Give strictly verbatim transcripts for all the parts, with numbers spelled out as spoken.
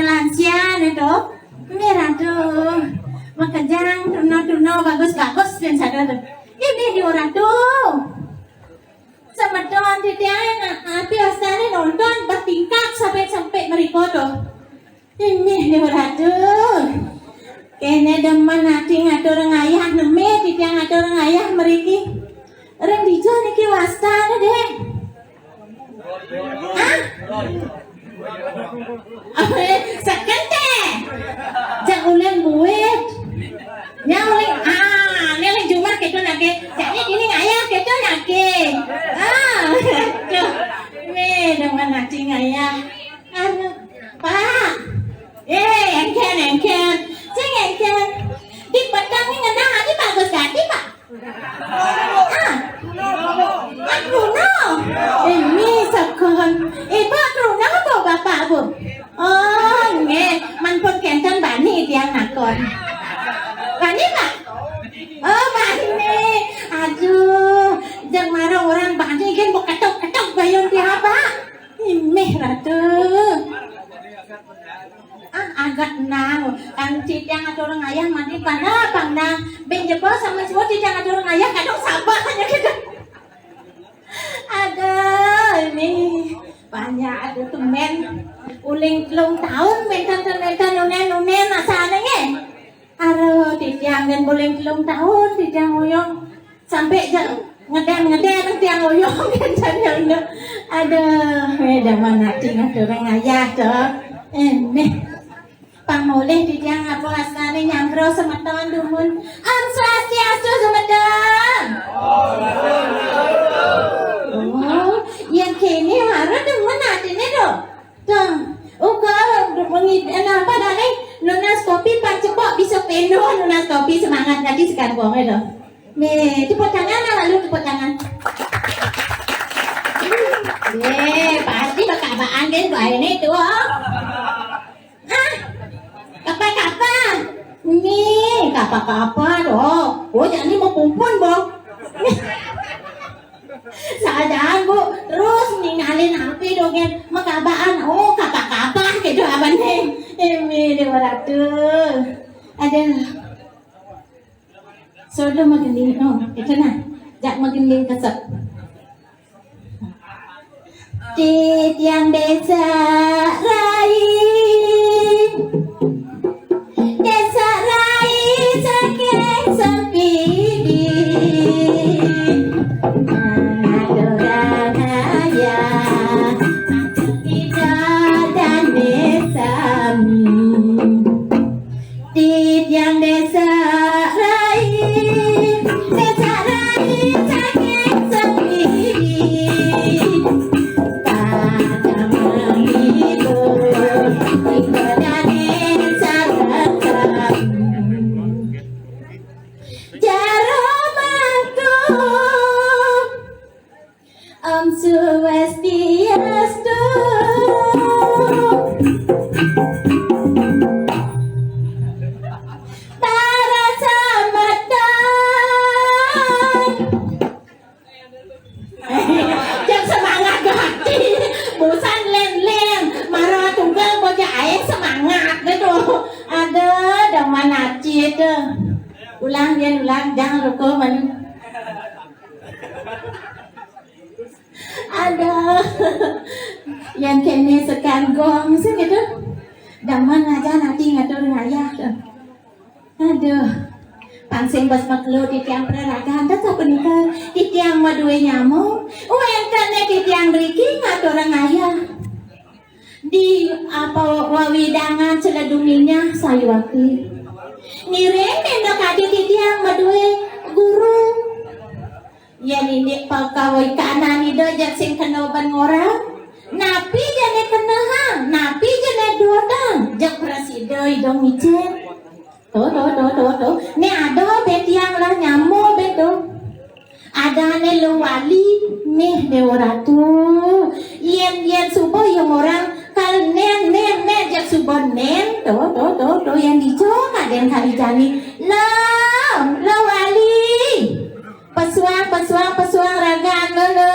Lansia né to. Mih Ratu. Makejang tuna-tuna bagus-bagus pian sada to. Inggih Déwa Ratu. Semeton titiang, api wastané nonton bertingkat sampai-sampai mriko to. Inggih Déwa Ratu. Kéné demen ati ngatur ngayah, neme titiang ngatur ngayah mriki. Ring dija niki wastané, Dék? Hah? Seken té. Jak uling buit. Nya uling, ah, né uling jumah kéto naké. Jani dini ngayah kéto naké. Ah, tuh. Wéh, demen ati ngayah. Anu, Pak. Eh, éngkén, éngkén. Sing éngkén. Di peteng ni ngenah ati bagus dadi, Pak. Ah. Pak Bruno. Ini sekon. Ibu Bruno apa bapak, Bu? Oh, nggih. Man pun kénten bani tiang nakon. Bani, Pak? Oh, bani. Aduh, jeng marang orang bani kan beketuk-ketuk bayun tiang, Pak. Inggih Ratu. Ah, agak nang. Kan titiang atur ngayah mani pada pang nang. Bin jebol sama suwun titiang atur ngayah kadang sabar aja gitu. Aduh, ini banyak aduh temen. Uling telung tahun menten menten unen unen asane nggih. Aduh, titiang dan boleh telung tahun titiang uyung. Sampai jeng ngedang-ngedang tiang uyung dan yang udah. Aduh, eh, dah mana ati ngatur ngayah to. Eh, nih. Pang mulih titiang apa asane nyambro semeton dumun. Om Swastiastu semeton. Oh, yang kene harus demen atine to. Dong, uga mengid-, eh, napa nane? Nunas kopi pang cepok bisa peno nunas kopi semangat ngaji sekarang wonge to. Nih, tepuk tangan lah, lalu tepuk tangan. Nih, pasti bakabaan deh bae nih tuh. Ah, kapa-kapa. Nih, kapa-kapa tuh. Oh, jadi mau kumpul, Bang. Sadaan, Bu, terus ningalin api dongén makabaan. Oh, kapa-kapa gitu abane. Emi Déwa Ratu. Aduh. Sodo magending. Oh, itu nah. Jak magending kesep. Titiang Désa Rai. Désa Rai saking Sempidi. Ngaturang ayah, ida dane sami. Titiang Désa Rai, Désa Rai saking Sempidi. Pada menghibur, ida dane sareng sami. Jero mangku, Om Swastiastu. Para semeton. Jang semangat gati. Bosan len-len. Mara tunggal bocah ae semangat gitu. Ada demen aci itu. Ulang, Yan, ulang. Jangan lupa mani. Aduh. Yang kene sekan gong sih gitu. Daman aja nanti ngatur ngayah tuh. Aduh. Pangsing bas makelo titiang peraragan, tetep punika titiang madue nyamung. Wénten titiang mriki ngatur ngayah. Di apa wewidangan Seledung Minyah sayuwakti. Ngiring nenda kadi titiang madue guru. Yén indik pakawaikanan Ida jak sing kena ban ngorang. Napi jane kenehang, napi jane duodang, jak prasida Ida ngicén. Tuh, tuh, tuh, tuh, tuh. Né ada bé tiang lah nyama bé tuh. Adané luwali, mih Déwa Ratu. Yén, yén suba ya ngorang kal nén, nén, nén, jak suba nén. Tuh, tuh, tuh, tuh, yén dija kadén kali jani. Lo, luwali. Pesuang, pesuang, pesuang ragaan lo, lo.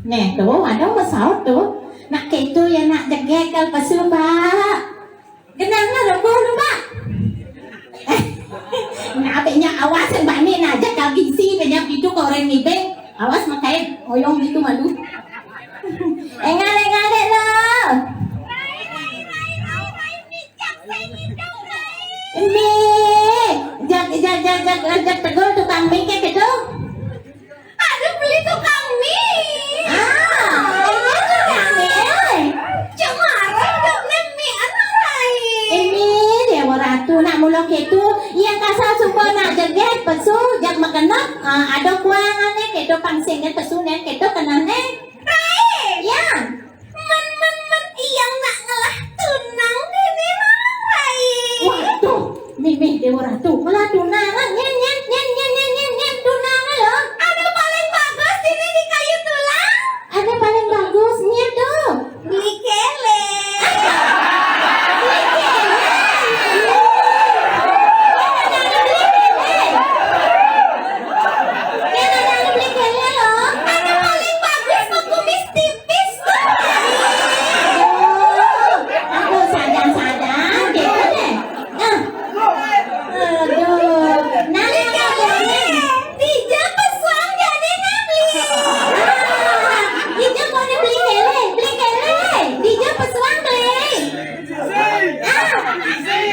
Néh, tuh, ada masaut tuh. Nak kéto ya nak jegég kal pesu, Pak. Genah na renggoh lu, Pak. Nah, penya awas yang bani na jak kal gisi, penya gitu ke orang ngibing. Awas makai oyong gitu malu. Engal, engal dek lo. Ini, jak, jak, jak, jak, jak tegul tukang mie kayak gitu. Aduh, beli tukang mie. Ah, ini tukang mie. Cuma orang dok nem mie anak lain. Ini Dewa Ratu nak mula ketu. Yang kasar suka nak jegeg, pesu, jak makenok. Ah, ada kuangan ni, ketu pangsing ni, pesu ni, ketu kenal ni. Rai. Ya. Men, men, men, iyang nak ngelah tunang déné Mamang Rai. Waduh, mimih Déwa Ratu, ngelah tunang, nyén, nyén, nyén, nyén, nyén, nyén, nyén, tunang lho. Anu paling bagus dini di kayu tulang. Anu paling bagus, nyén tuh. Beli kélé. Beli kélé. Nyén ada anu beli kélé lho. Anu paling bagus mah kumis tipis. Aduh, aduh, sadang-sadang, gitu deh. Nah. Aduh, nah, nah, nah, nah. Dija pesuang jadi nabli. Ah, dija mau dibeli kélé, beli kélé. Dija pesuang beli. Ah,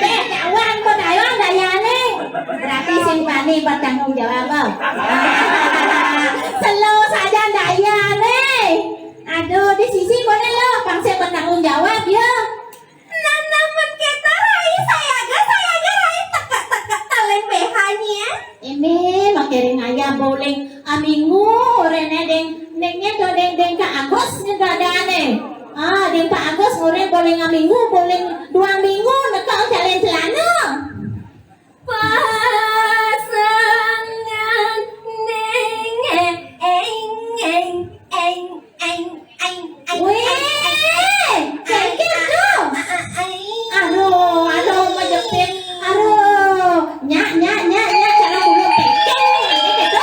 eh, kawan, kok kawan dayane. Berarti sing bani bertanggung jawab, oh. Selo saja dayane. Aduh, di sisi kono lo, pang sing bertanggung jawab ya. Nah, nah, men kéto Rai sayaga, sayaga Rai tekek-tekek talén béhanya. Ini makiring ayah boling aminggu rene deng, dengnya do deng, deng ka Agus ni dadane. Ah, deng ka Agus ngore boling aminggu, boling dua minggu neka calon celana. Pasangan neng eng eng eng eng eng eng. Weh, cengkir tuh. Aduh, aduh, kejepit. Aduh, nyak, nyak, nyak, nyak, cara bulu peceng nih, gitu.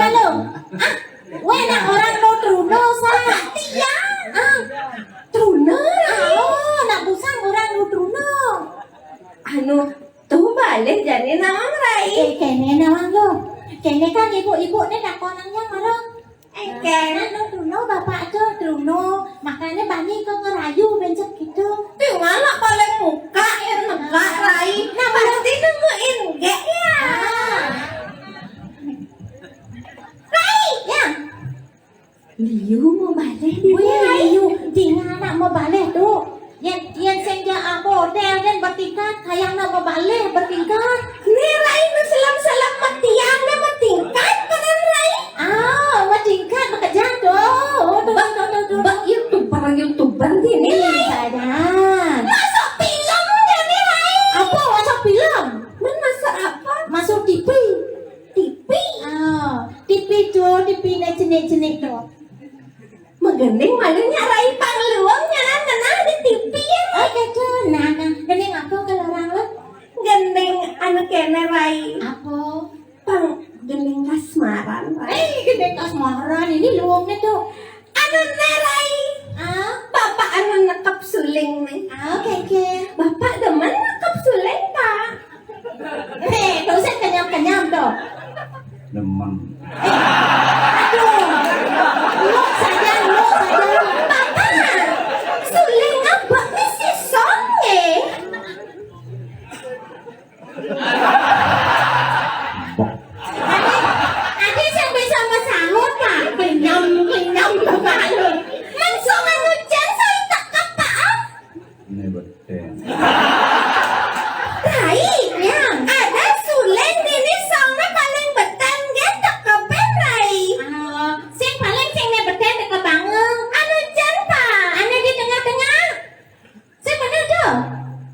Halo. Ah, wéh nak orang nu truna sa. Tiang. Ah, truna. Ah, oh, nak busan orang nu truna. Anu, tuh balih jani nawang, Rai. Eh, kéné nawang lu. Kéné kan ibu-ibu né takonang nyang mara. Éngkén. Anu truna bapak tuh truna. Makané bani kok ngerayu bencet gitu. Tuh malah paling muka yang negak, Rai. Nah, pasti nungguin gé ya. Ah. Rai, ya. Liu mabalih di. Wih, Rai. Liu, dingin anak mabalih tuh. Yén, yén sing ja modél kan bertingkat, kayang nak mabalih bertingkat. Né Rai nu selem-selem matiang né bertingkat, kanan Rai. Ah, bertingkat makejang tuh. Tuh, tuh, tuh, tuh. Mbak YouTuber, YouTuber gini. Ih, Rai. Sajan. Masuk film jadi Rai. Apa masuk film? Men masuk apa? Masuk T V. T V. Oh, T V tuh, T V né cenik-cenik tuh. Magending malunya Rai pangluang nyanan kenal di T V ya. Oh, gitu. Nah, nah, gending apa kalau orang lu? Gending anu kéné, Rai. Apa? Pang gending kasmaran, Rai. Eh, gending kasmaran ini luangnya tuh. Anu né, Rai. Ah? Bapak anu nekep suling né. Ah, oke, oke. Bapak demen nekep suling, Pak. Hé, dosen kenyam-kenyam tuh. Demen. Eh, aduh. Lu saja, lu saja. Bapak, suling apa né si Song, eh? Adi, adi sing bisa masaut, Pak. Kenyam, kenyam, Bapak lu. Langsung anu jan saya tak apa, ah. Ini betul. Rai, ya. Ada suling dini songnya paling betén gé tekepin, Rai. Ah, sing paling sing né betén tekep banget. Anu jan, Pak. Anu di tengah-tengah. Sing bener tuh.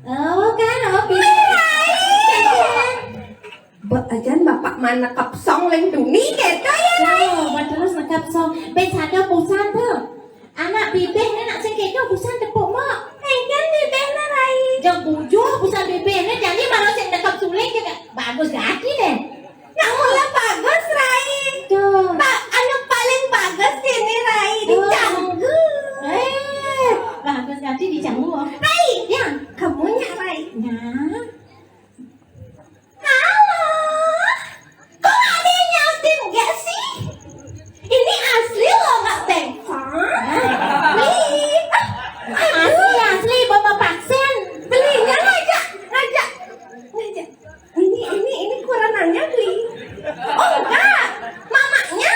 Oh, kan, oh, pinter. Rai. Mbok ajan bapak mah nekep song ling duni kéto ya, Rai. Tuh, buat terus nekep song. Bé sada busan tuh. Anak bibih né nak sing kéto busan tepuk mok. Éngkén bibih né, Rai. Jang bujur busan bibih né, jani malah sing nekep suling kita. Bagus gati deh. Nak mula bagus, Rai. Tuh. Pak, anu paling bagus ini, Rai, di Tuh. Canggu. Eh, bagus gati di Canggu. Rai, ya, kamunya, Rai. Nah. Halo. Kok ada yang nyautin gak sih? Ini asli loh, nggak bengkak. Beli. Ah, asli, asli, bawa vaksin. Belinya ngajak, ngajak, ngajak. Ini, ini, ini kurananya beli. Oh enggak, mamanya.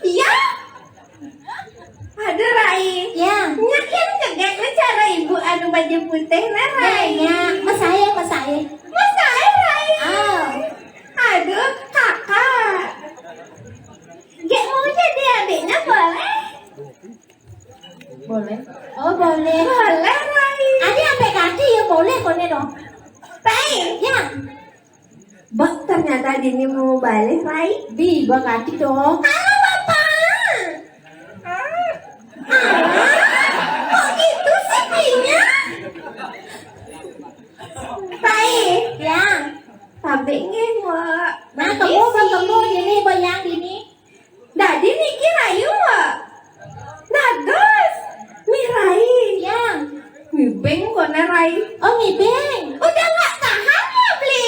Iya. Aduh, Rai. Ya. Nyak yang cegak né cara ibu anu baju putih nah, Rai. Ya, mas saya, mas saya. Mas saya, Rai. Ah. Aduh, kakak. Gek mau jadi adiknya boleh? Boleh. Oh, boleh. Boleh, Rai. Adi sampai kaki ya boleh, boleh dong. Rai. Ya. Bek, ternyata dini mau balik, Rai. Di, bek kaki dong. Halo, Bapak. Ah. Ah. Kok gitu sih, Pinya? Rai. Ya. Tapi nggih, Mbak. Nah, kamu, kamu dini, bayang dini. Dadi niki rayu, Mbok? Dados. Mih Rai. Ya. Ngibing koné Rai. Oh, ngibing. Udah nggak tahan ya, Bli?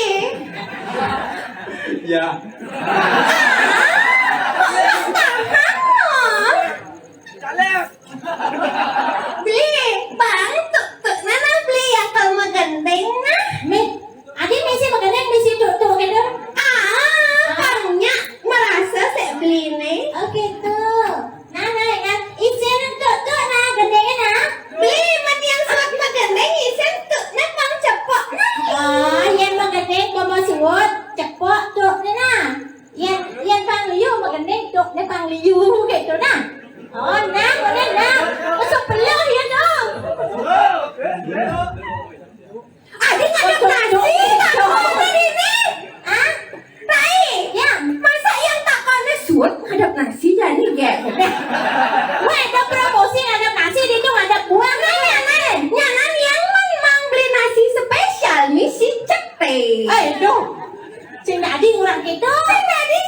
Ya. Ah, kok nggak tahan, loh? Bli, bang, tuk-tuk nana Bli yang kalau magendeng nah. Mih, Adi misi magendeng, misi tuk-tuk gitu. Ah, pangnya merasa sek Bli nih. Oh gitu. Nah, nah, kan isin tuk-tuk nah gendengnya nah. Bli, men yang suat magendeng isin tuk nah pang cepok nah. Oh, yang magendeng bawa suat cepok tuk nah. Yang, yang pang liu magendeng tuk nah pang liu gitu nah. Oh, nah, udah nah. Masuk peluh ya dong. Adi ngadap nasi, takon tadi nih. Ah? Rai, ya, masa yang takonnya suat ngadap nasi jadi gé? Wah, ada promosi ngadap nasi di itu ngadap buah. Nah, nyanan, nyanan yang men mang beli nasi spesial nih si Cete. Eh, duh. Sing tadi orang gitu. Sing tadi.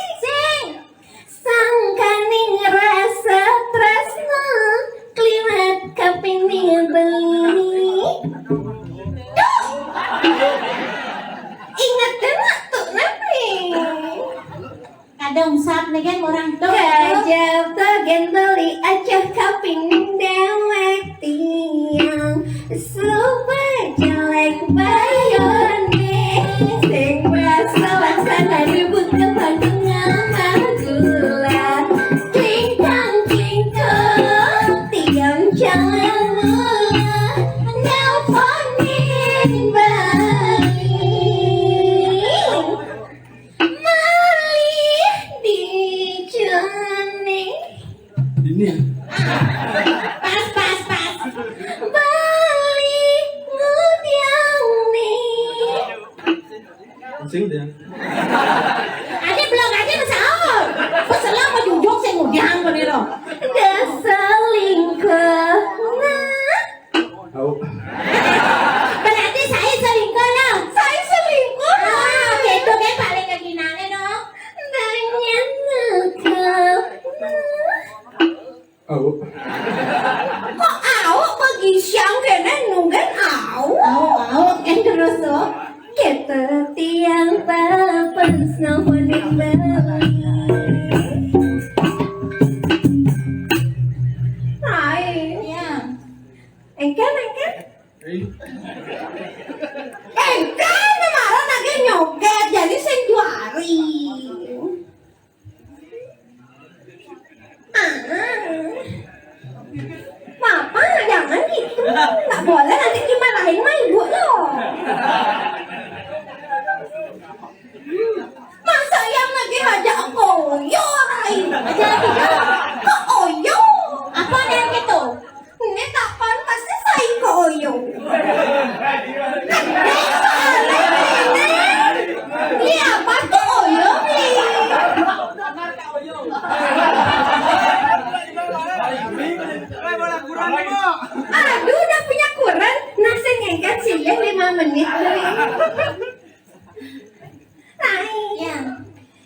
Dong sap nih kan orang tuh. Kajaba gén beuli Acah kaping déwék tiang. Suba jelék bayun deh. Sing basa laksana dibut ke Bandung ngamah gula. Klingkang klingkung tiang calon mula. Nelponin bayi. Malih di Juni. Ini ya? Pas, pas, pas. Balik ngudiang nih. Pusing dia. Ada belum aja ke sahur. Kesel apa jujung saya ngudiang bener loh. Dasar selingkuh. Nah. Tahu. Berarti saya selingkuh lah. Saya selingkuh. Ah, gitu deh paling keginane dong. Nanya nakal. Tahu. Kok awak bagi siang kene nungguin awak? Awak, awak kan terus loh. Kita tiang papan snohoning bali. Hai. Iya. Engken, engken. Engken, kemarin lagi nyoget, jadi sing juari. Ah. Papa, jangan gitu. Nggak boleh, nanti dimarahin sama ibu loh. Masa yang lagi aja koyo, Rai? Aja apa? Koyo. Apa yang gitu? Ini tak pantas sih saya koyo. Gede soalnya ini. Iya, apa koyo nih? Aduh, udah punya kuran. Nah, saya ngengket silih lima menit deh. Rai. Ya.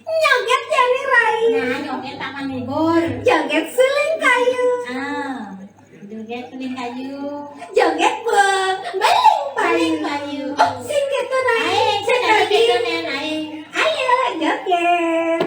Nyoget ya nih, Rai. Nah, nyoget papan libur. Joget suling kayu. Ah, joget suling kayu. Joget be-, beling payu. Beling payu. Oh, sing gitu, Rai. Ayo, sing tadi gitu, Nen, ayo. Ayo, joget.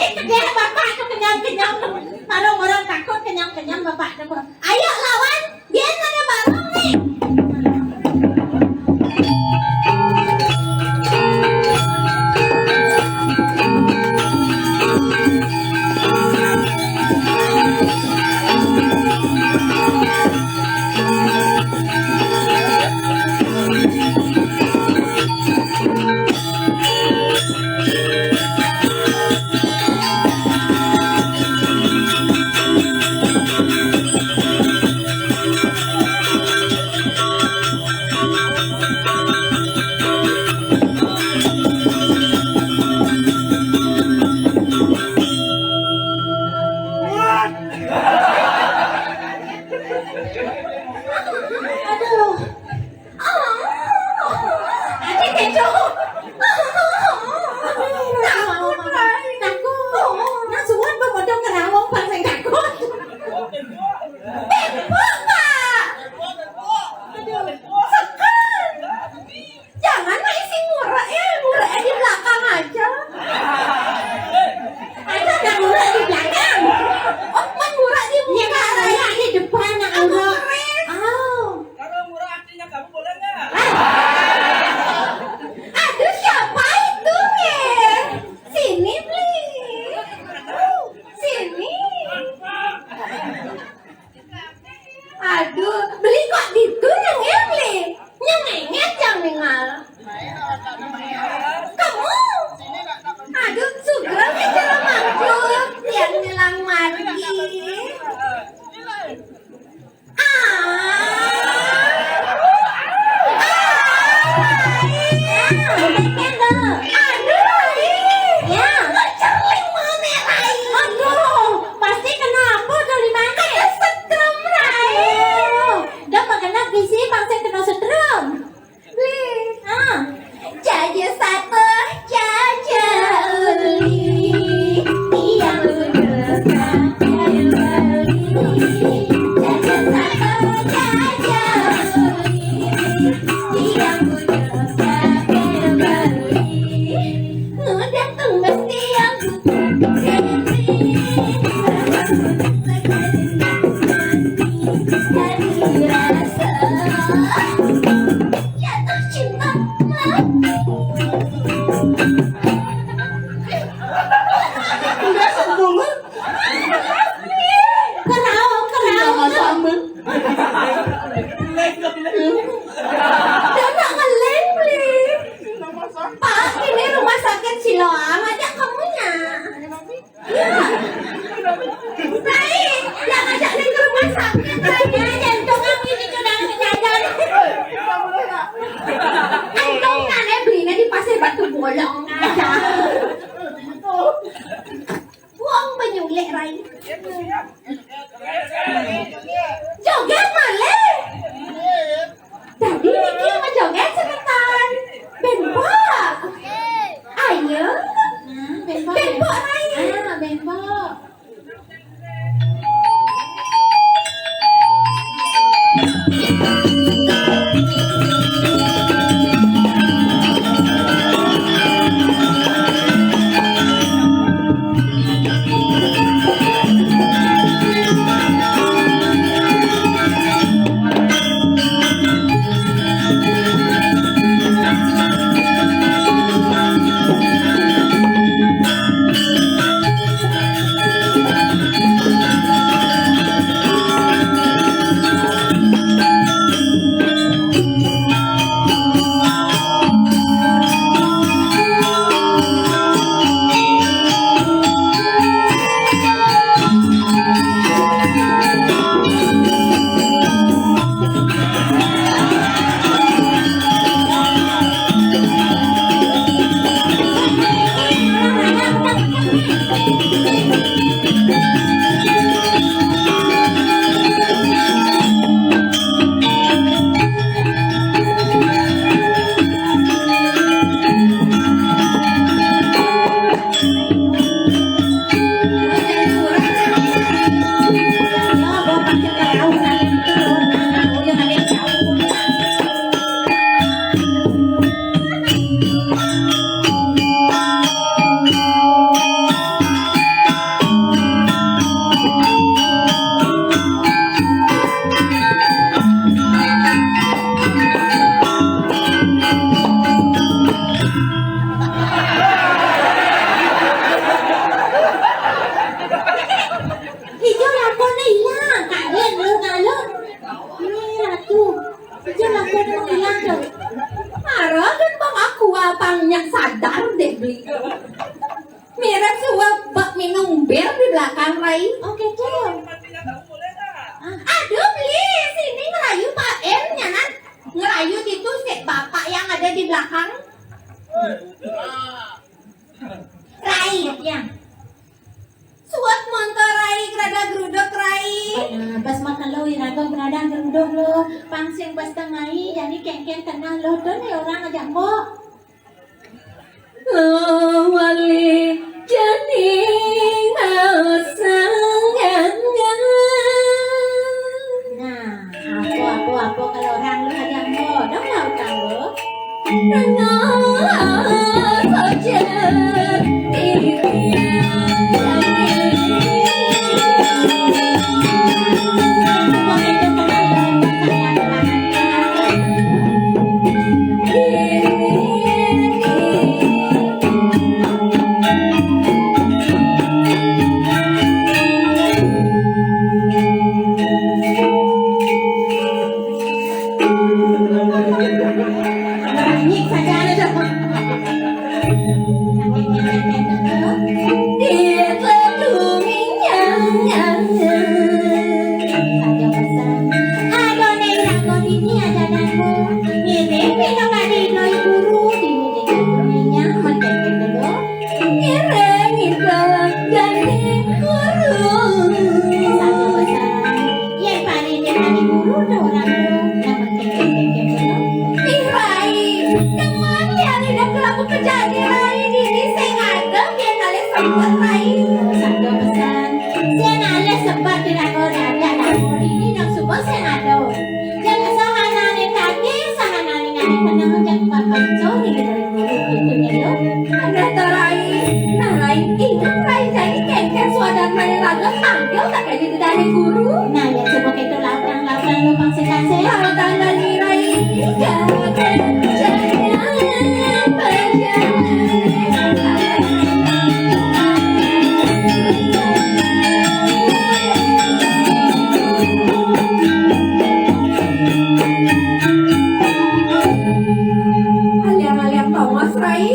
Kenyang bapak tu, kenyang-kenyang. Marong orang takut kenyang-kenyang bapak tu. Ayo lawan, biar ada barang ni. Aduh. Aduh, kecoh. Takut, Rai. Takut. Nah, suan pemodong kerawong paling takut. Tembok, Pak. Aduh, sekan. Jangan nak isi murah ya, murah di belakang aja. Ada nggak murah di belakang? Oh, main murah di muka. Yang murah di depan, nak murah. Oh. Kalau murah artinya kamu boleh nggak? Aduh, siapa itu, Nge? Sini, beli. Sini. Aduh, beli kok ditu nyengel, beli. Nyengenget yang ningal. Kamu? Aduh, sugra aja mangkut, yang nyelang margi. Ah. Ah, Rai. Aduh, Rai. Ya. Celing mana, Rai? Aduh, pasti kena apa tuh, Limane? Kena setrum, Rai. Aduh, dah makan lagi sih, bangsa kena setrum. Beli. Ah. Jaja satu, jaja uli. Tiang bujur jaja beli. Jaja satu, jaja uli. Tiang bujur jaja beli. Udah tumbas tiang bujur jaja beli. Jadi rasa. Jatuh cinta lagi. Udah sembuh. Kenal, kenal. Sama sambel. Dia nak ngelem, Bli. Pak, ini rumah sakit Siloam, ajak kamunya. Iya. Rai, yang ajak ni ke rumah sakit, Rai. Ya, jantung kami ni sudah kejadian. Untung kan, eh, belinya di Pasir Batu Bolong. Buang penyulik, Rai. Joget malih. Tadi niki sama joget semeton. Bempo. Ayo. Nah, bempo. Bempo, Rai. Ah, bempo. Pang nyak sadar deh beli. Mirip suap bak minum bir di belakang, Rai. Oh, gitu. Ah. Aduh, beli, sini ngerayu Pak M, nyanan. Ngerayu itu si bapak yang ada di belakang. Rai, ya. Suap montor Rai, gerada geruduk Rai. Nah, pas makan lo, iraga gerada geruduk lo. Pang sing pas tengai, jadi kengkeng tenang lo, tuh nih orang aja kok. Lo wali jani ngasangan. Nah, apa, apa, apa kalau orang lu ada yang bodong mau tahu? Tenang saja. Ngiring ibadah guru. Satu pesan. Yen paringe kali guru to ora. Nang kengkeng-kengkeng to. Ih, Rai, kemana ya lidah kelaku kejadi, Rai? Dini sing ngadem yen kalih sempet, Rai. Satu pesan. Sing alih sebab dilakoni ada. Ini nang semua sing ada. Yen sahanane kaki, sahanane ngene kena jan papan sore gitu, gitu, gitu, ya, lo. Ada to, Rai. Nah, Rai, ingat, Rai, jadi kengkeng suadarmane raga tampil tak kayak gitu dari guru. Nah, ya, coba kita lakukan, lakukan lo pasti kasih. Kalau tanggal ini, Rai, gak ada. Aliang-aliang tongos, Rai.